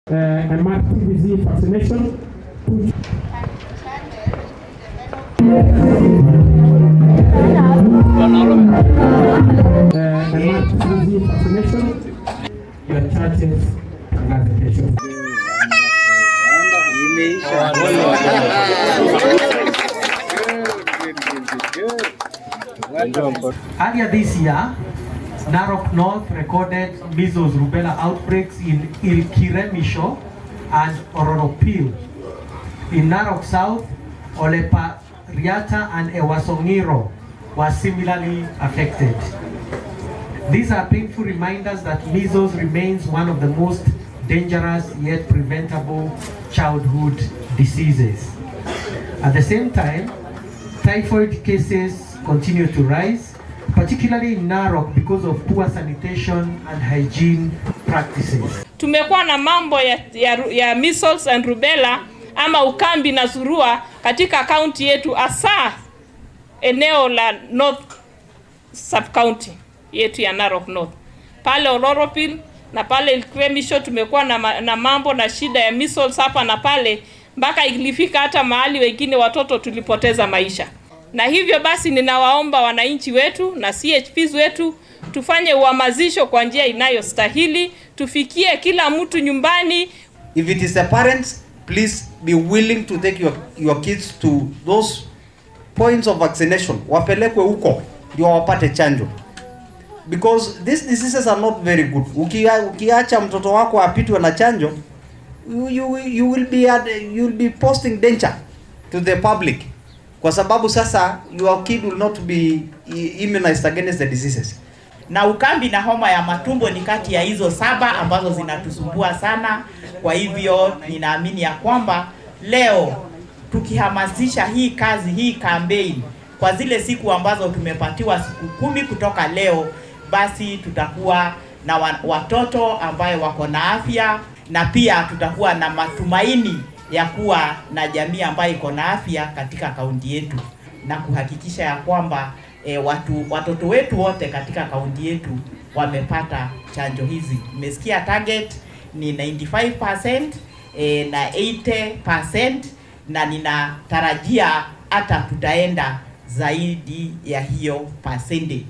MRTBZ vaccination. MRTBZ vaccination. Your churches tangaze kesho. Imeisha. Earlier this year, Narok North recorded measles rubella outbreaks in Ilkiremisho and Ororopil. In Narok South, Olepariata and Ewasongiro were similarly affected. These are painful reminders that measles remains one of the most dangerous yet preventable childhood diseases. At the same time, typhoid cases continue to rise, particularly in Narok because of poor sanitation and hygiene practices. Tumekuwa na mambo ya measles and rubella ama ukambi na surua katika kaunti yetu, hasa eneo la North sub county yetu ya Narok North. Pale Oloropil na pale Ilkiremisho tumekuwa na mambo na shida ya measles hapa na pale, mpaka ilifika hata mahali wengine watoto tulipoteza maisha. Na hivyo basi ninawaomba wananchi wetu na CHPs wetu tufanye uhamasisho kwa njia inayostahili, tufikie kila mtu nyumbani. If it is the parents, please be willing to take your kids to those points of vaccination. Wapelekwe huko ndio wapate chanjo. Because these diseases are not very good. Ukiacha mtoto wako apitwe na chanjo, you will be posting danger to the public. Kwa sababu sasa your kid will not be immunized against the diseases. Na ukambi na homa ya matumbo ni kati ya hizo 7 ambazo zinatusumbua sana. Kwa hivyo ninaamini ya kwamba leo tukihamasisha hii kazi, hii campaign kwa zile siku ambazo tumepatiwa, siku 10 kutoka leo, basi tutakuwa na watoto ambayo wako na afya, na pia tutakuwa na matumaini ya kuwa na jamii ambayo iko na afya katika kaunti yetu, na kuhakikisha ya kwamba watoto wetu wote katika kaunti yetu wamepata chanjo hizi. Nimesikia target ni 95% na 80%, na ninatarajia hata tutaenda zaidi ya hiyo percentage.